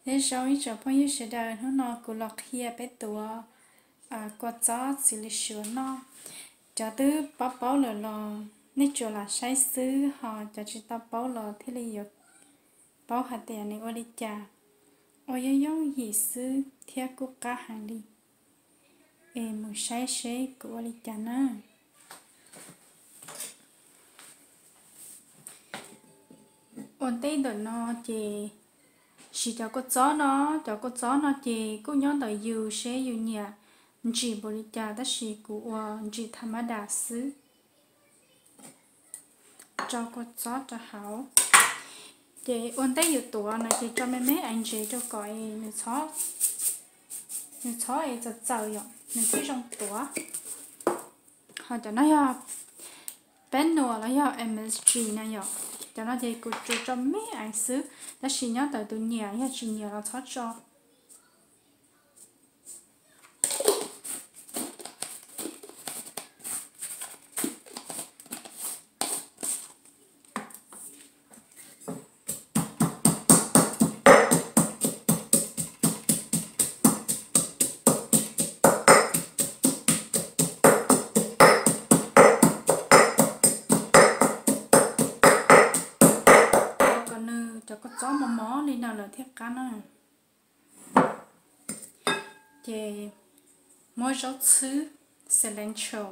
Nyob zoo ib tsoom phooj ywg sawv daws, hnub no kuv los qhia peb tuav kua txob txiv lws suav noj. Cov twb paub paub lawm los nej tsuas lam saib xwb, ho cov tsis tau paub los thiaj li yuav paub hais tias nws ua li cas. Ua yooj yooj yim xwb thiab kuj qab heev li. Es mus saib seb kuv ua li cas na. Ua ntej ntawm no ces siv cov kua txob no, cov kua txob no ces kuj nyob ntawm yus seb yus nyiam ntsim npaum li cas, tab sis kuv ua ntsim tha mab das xwb. Tso kua txob rau hauv. Ces ua ntej yus tuav no ces tso me me aiv ntsev rau kom nws txhob es txawv txawv yom, nws thiaj zoo tuav. Ho cov no yog peb nuam los yog M S G na yom. Cov no ces kuv tsuas tso me aiv xwb, tab sis nyob ntawm tus nyiam, yog tsis nyiam los txhob tso. Kom nws cov kua txob mos mos li no lawm thiaj qab na. Ces muab zaub txhwb, cilantro,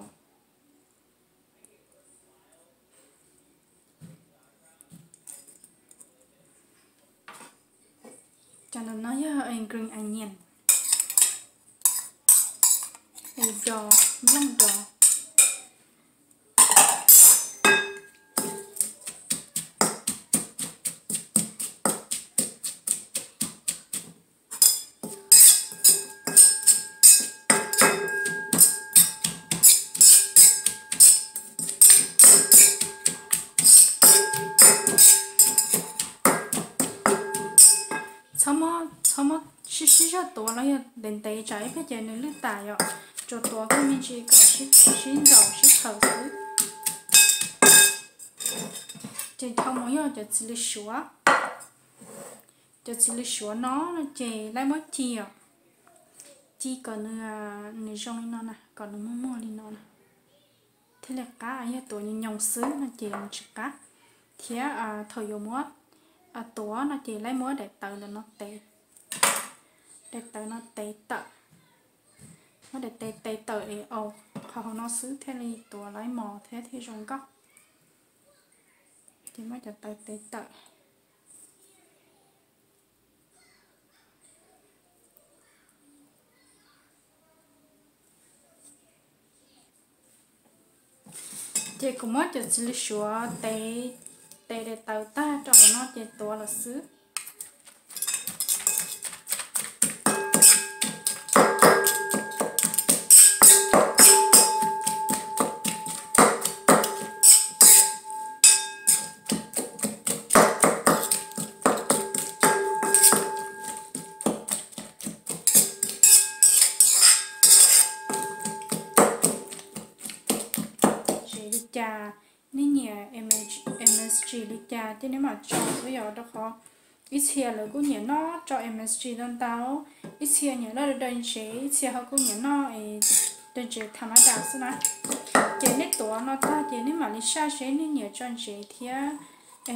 cov no yog green onion, es do nplooj do. Txhob muab sib sib zog tuav los yog ntev ntev tsam ib pliag ces nws lwj tas yom. Tsuas tuav koj me ntsis kom sib ntaus sib thawm xwb. Ces dhau mus yog cov txiv lws suav. Cov txiv lws suav no no ces laib muab ci os, ci kom nws zoo li no na, kom nws muag muag li no na, thiaj li qab. Yog tuav nyoos nyoos xwb no ces nws tsis qab. Thiab thaum yuav muab tuav no ces laib muab daim tawv ntawm no tev, daim tawv no tev tawm, muab daim tawv tev tawm es aus qhov hauv no xwb thiaj li tuav laib mos thiab thiaj zoo nkauj. Ces muab cov tawv tev tawm. Ces kuv muab cov txiv lws suav tev, tev daim tawv tag rau hauv no ces tuav lawm xwb. Tsev li cas, nej nyiam M S G li cas ces nej mam tso xwb yom, rau qhov ib txhia lawv kuj nyiam noj tso M S G ntau ntau, ib txhia nyiam noj daws daws ntsev, ib txhia ho kuj nyiam noj es daws ntsev tha mab das xwb na. Ces nej tuav no tag ces nej mam li saj seb nej nyiam tso ntsev thiab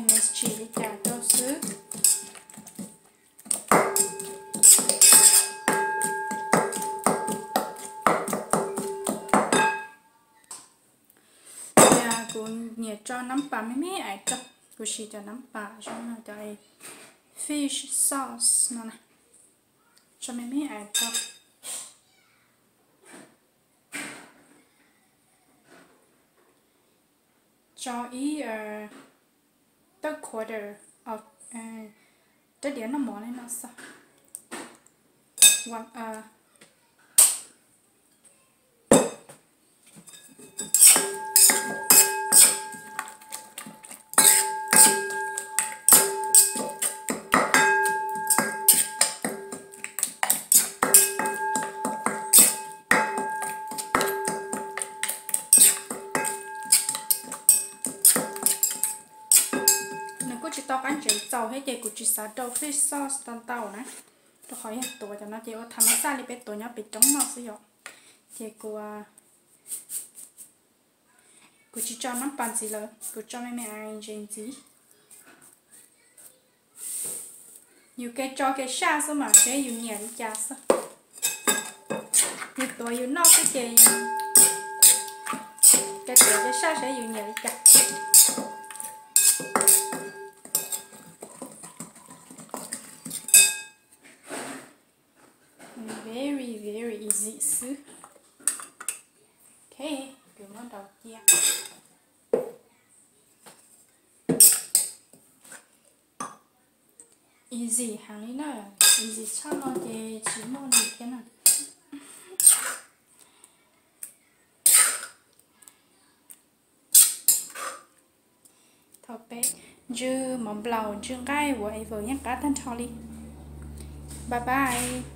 M S G li cas rau xwb. Ces kuv nyiam tso nab pas me me aiv rau, kuv siv cov nab pas zoo no cov fish sauce no na, tso me me aiv rau. Tso ib third quarter, rab diav noj mov li no xwb. Nws kuj tsis tau qab ntsev Tau thiab ces kuv tsis xav rau fish sauce tau ntau na, rau qhov yog tuav cov no ces ua thaum no xaj li peb tuav nyob pem roob no xwb yom. Ces kuv kuv tsis tso nab pas ntxiv lawm, kuv tso me me ntsev ntxiv. Yus kev tso kev saj xwb mas seb yus nyiam li cas xwb. Yus tuav yus noj xwb ces kev tuav kev saj seb yus nyiam li cas. Very very easy xwb. Ok, kuv muab rau cia. Easy heev li na, easy tshaj no ces tsis muaj li thiab na. Thaum peb ntsw mov nplaum ntsw nqaij whatever yeej qab tag nrho li. Bye bye.